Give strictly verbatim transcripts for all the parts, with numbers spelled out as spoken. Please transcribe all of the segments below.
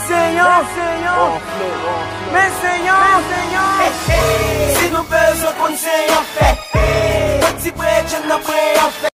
Se yon, se yon, men se yon, men se yon. Si nou bezwen konn se yon fè, yon ti bredjenn nan pre yon fè.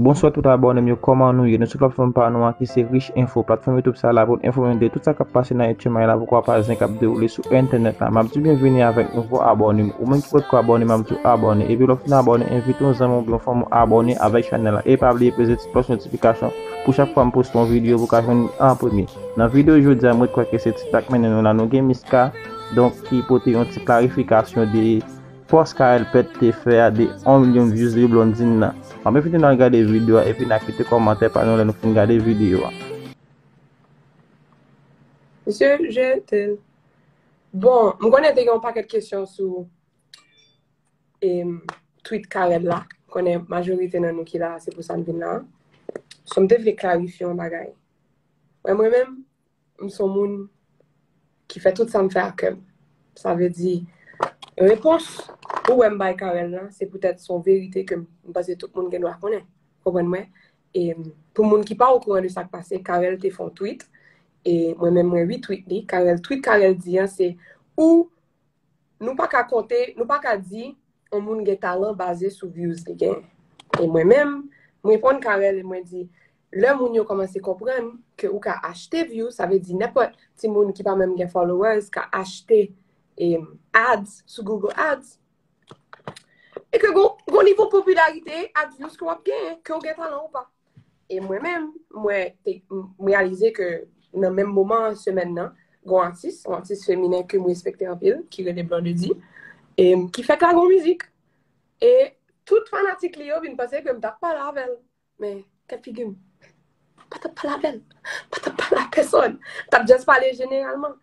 Bonswa tout abòne m yo, kòman nou ye? Nou sou platfòm pa nou an ki se Rich Info. Platfòm YouTube sa la pou n enfòme nou de tout sa k ap pase nan etchemay la, poukwa pa zen k ap dewoule sou entènèt la. M ap di w byenvini avèk nouvo abòne m. Ou menm ki potko abòne, m ap di w abòne. Epi lè w fin abòne, envite yon zanmi w oubyen yon fanmi w abòne avèk chanèl la. E pa bliye peze ti klòch notifikasyon pou chak fwa m poste yon videyo pou w ka jwenn li an premye. Nan videyo jodi a, mwen kwè ke se tit la k mennen nou la, nou gen Miska, donk, ki pote yon ti klarifikasyon de pòs Carel Pèt te fè a de yon milyon views li Blondine nan. M ap envite nou al gade videyo a epi n a kite kòmantè pa nou lè nou fin gade videyo a. Misye jete l. Bon, m konnen te gen yon pakèt kesyon sou em, tweet Carel la. M konnen majorite nan nou ki la, se pou sa n vin la. So, m te vle klarifye yon bagay. Mwen, mwen menm, m se yon moun ki fè tout sa m fè ak kè m. Sa vle di, repons ou wè m bay Carel lan, se poutèt se yon verite ke m panse tout moun gen dwa konnen. Konprann mwen? E pou moun ki pa okouran de sa k pase, Carel te fè yon tweet. E mwen menm, mwen retweet li. Carel, tweet Carel di an, se ou nou pa ka konte, nou pa ka di yon moun gen talan baze sou views li genyen. E mwen menm, m reponn Carel e mwen di, lè moun yo kòmanse konprann ke ou ka achte views, sa vle di nenpòt timoun ki pa menm gen followers ka achte em, ads sou Google Ads, e ke gon, gon nivo popilarite ak views ke w ap genyen, ke w gen talan ou pa. E mwen menm, mwen te m reyalize ke nan menm moman an semèn nan, gon atis, yon atis feminen ke m respekte anpil, ki rele Blondedy, e ki fèk lage yon mizik. E tout fanatik li yo vin panse ke m t ap pale avè l. Men, kèt figi m. M pa t ap pale avè l. M pa t ap pale ak pèsòn. M t ap just pale jeneralman.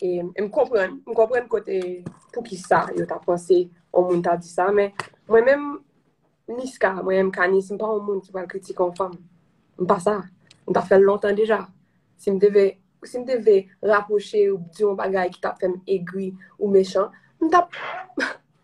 E m konprann, m konprann kote, poukisa yo ta panse yon moun ta di sa, men mwen menm, Niska, mwen menm Kanis, m pa yon moun ki pral kritike yon fanm. M pa sa. M ta fè l lontan deja. Si m te vle, si m te vle rapwoche ou di yon bagay ki t ap fè m egri ou mechan, m t ap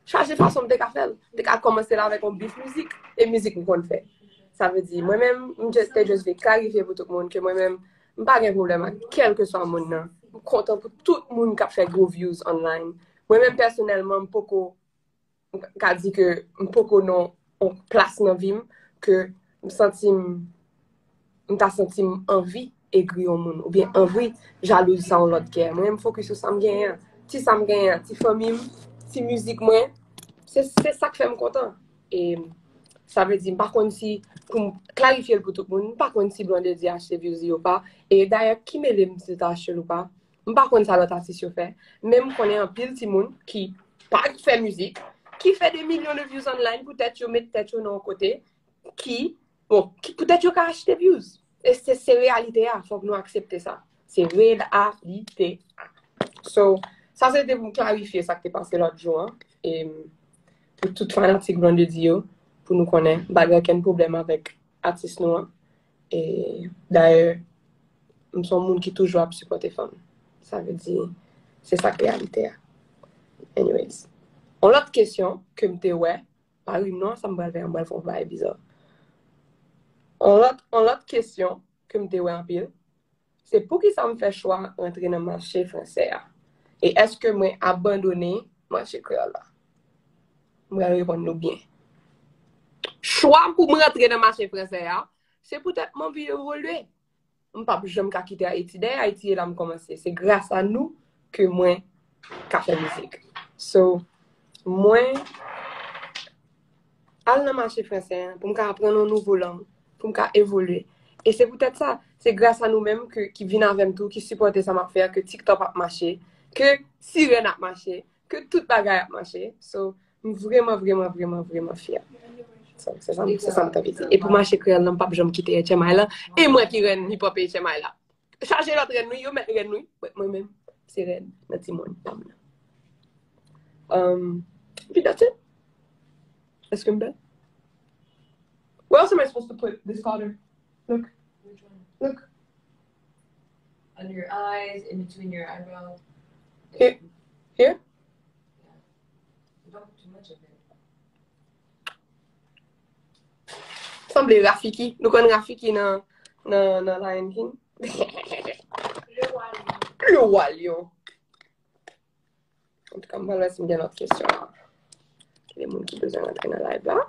chache fason m te ka fè l. M te ka kòmanse l avèk yon bif mizik, e mizik m konn fè. Sa vle di, mwen menm, m just, te just vle klarifye pou tout moun ke mwen menm, m pa gen pwoblèm ak kèlkeswa moun nan. M kontan pou tout moun k ap fè gwo views online. Mwen menm pèsonèlman, m poko m ka di ke m poko nan yon plas nan vi m ke m santi m m ta santi m anvi egri yon moun oubyen anvi jalouz sa yon lòt gen. Mwen, m fokis sou sa m genyen an. Ti sa m genyen an, ti fanmi m, ti mizik mwen, se se sa k fè m kontan. E sa vle di, m pa konn si, pou m klarifye l pou tout moun, m pa konn si Blondedy achte views li ou pa. E dayè, ki mele m si l ta achte l ou pa? M pa konn sa lòt atis yo fè, men m konnen anpil timoun ki pa fè mizik, ki fè de milyon de views online poutèt yo met tèt yo nan yon kote ki, bon, ki poutèt yo ka achte views. E se, se reyalite a, fòk nou aksepte sa. Se reyalite a. So, sa se te pou m klarifye sa k te pase lòt jou an. E pou tout fanatik Blondedy yo, pou nou konnen, m pa gen okenn pwoblèm avèk atis nou an. E dayè, m se yon moun ki toujou ap sipòte fanm. Sa vle di, se sa k reyalite a. Anyways. Yon lòt kesyon ke m te wè, pa ri m non, sa m pral fè, m pral fè yon bagay biza. Yon lòt, yon lòt kesyon ke m te wè anpil, se poukisa m fè chwa rantre nan mache fransè a? E èske mwen abandone mache kreyòl la? M pral reponn nou byen. Chwa pou m rantre nan mache fransè a, se poutèt m anvi evolye. M p ap janm ka kite Ayiti. Dèyè Ayiti e la m kòmanse. Se gras a nou ke mwen ka fè mizik. So, mwen al nan mache fransè an pou m ka aprann yon nouvo lang, pou m ka evolye. E se poutèt sa, se gras a nou menm ke, ki vin avè m tou, ki sipòte sa m ap fè a, ke TikTok ap mache, ke Sirèn ap mache, ke tout bagay ap mache. So, m vreman, vreman, vreman, vreman fyè. So, se sa, se sa m t anvi di. E pou mache kreyòl lan, m p ap janm kite H M I lan. E mwen ki rèn hip hop H M I la. Chaje lòt rèn wi, yo mèt rèn wi. Mwen, mwen menm, se rèn nan timoun pa m nan. Um, epi that's it. Èske m bèl? Where else am I supposed to put this powder? Look. Look. Under your eyes, in between your eyebrow. Here? Here? Don't put too much of it. sanble Rafiki. Nou konn Rafiki nan, nan, nan Lion King? Le Roi Lion. Antouka, m pral wè si m gen lòt kesyon la. Gen moun ki bezwen rantre nan live la.